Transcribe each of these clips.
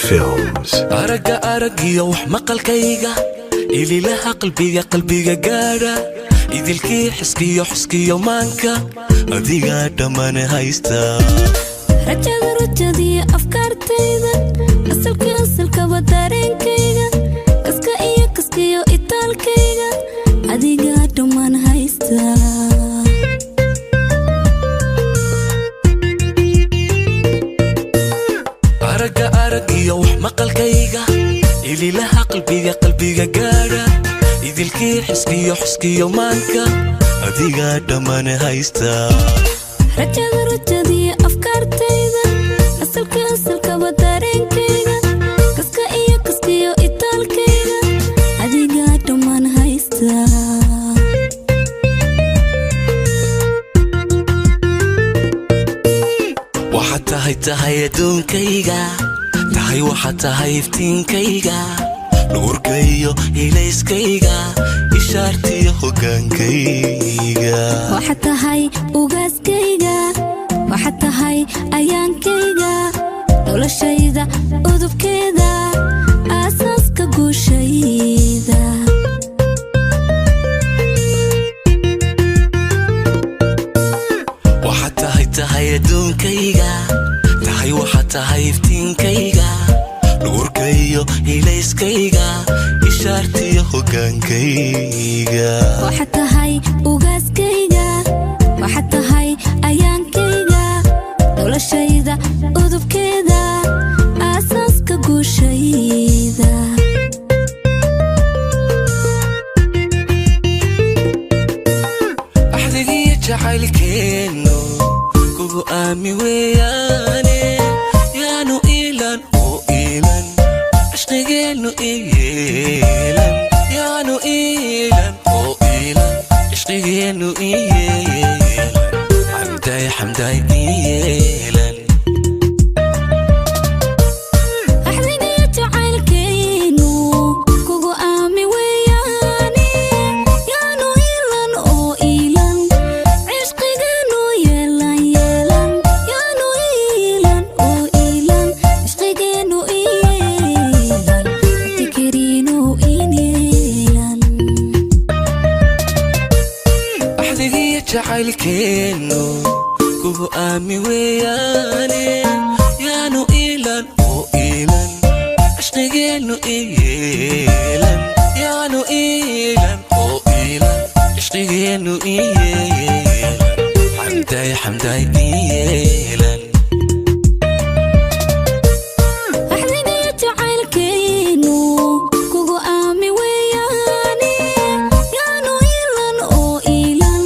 Films. Aragga araggiyo wax maqalkayga, ililaha qalbiga qalbiga gaadha, idilkii xiskiyo xuskiyo maanka, adigaa dhammaan haysta. Rajada rajadii afkaartayda, asalka asalkaba dareenkayga, kaska iyo kaskiyo itaalkayga, adigaa dhammaan haysta. Aragga araggiyo wax maqalkayga, ililaha qalbiga qalbiga gaadha, idilkii xiskiyo xuskiyo maanka, adigaa dhammaan haysta. Rajada rajadii afkaartayda, asalka asalkaba dareenkayga, kaska iyo kaskiyo itaalkayga, adigaa dhammaan haysta. Waxaad tahay tahay adduunkayga, tahay waxaad tahay iftiinkayga, nuurkaiyo ilayskayga, ishaartiyo hoggaankayga. Waxaad tahay ugaaskayga, waxaad tahay ayaankayga, noloshayda udubkeeda, aasaaska guushayda. Waxaad tahay tahay adduunkayga, tahay waxaad tahay iftiinkayga, nuurkaiyo ilayskayga, ishaartiyo hoggaankayga. Waxaad tahay ugaaskayga, waxaad tahay ayaankayga, noloshayda udubkeeda, aasaaska guushayda. Axdigiyo jacaylkeennu kugu aami weeyaane, yaanu iilan oo iilan, cishqigeennu iyeelan, yaanu iilan oo iilan, cishqigeennu iyeelan, xamdaay xamdaay iyeelan. Axdigiyo jacaylkeennu kugu aami weeyaane, yaanu iilan oo iilan, cishqigeennu yeelan yeelan, yaanu iilan oo iilan, cishqigeennu iyeelan, abdikariinu iin yeelan. Axdigiyo jacaylkeennu kugu aami weeyaane, yaanu iilan oo iilan, cishqigeennu iyeelan, yaanu iilan oo iilan, cishqigeennu iyeelan, xamdaay xamdaay iyeelan. Axdigiyo jacaylkeennu kugu aami weeyaane, yaanu iilan oo iilan,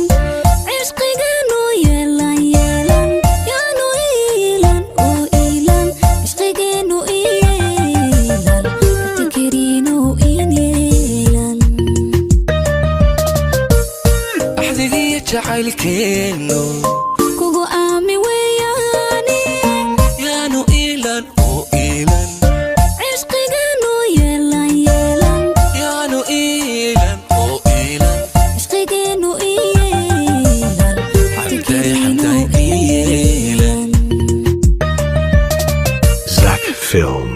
cishqigeennu yeelan yeelan, yaanu iilan oo iilan, cishqigeennu iyeelan, abdikariinu iin yeelan. Axdigiyo jacaylkeennu kugu aami weeyaane, yaanu iilan oo iilan, cishqigeennu yeelan yeelan, yaanu iilan oo iilan, cishqigeennu iyeelan, xamdaay abdikariinu xamdaay iin iyeelan. yeelan. Zach Films.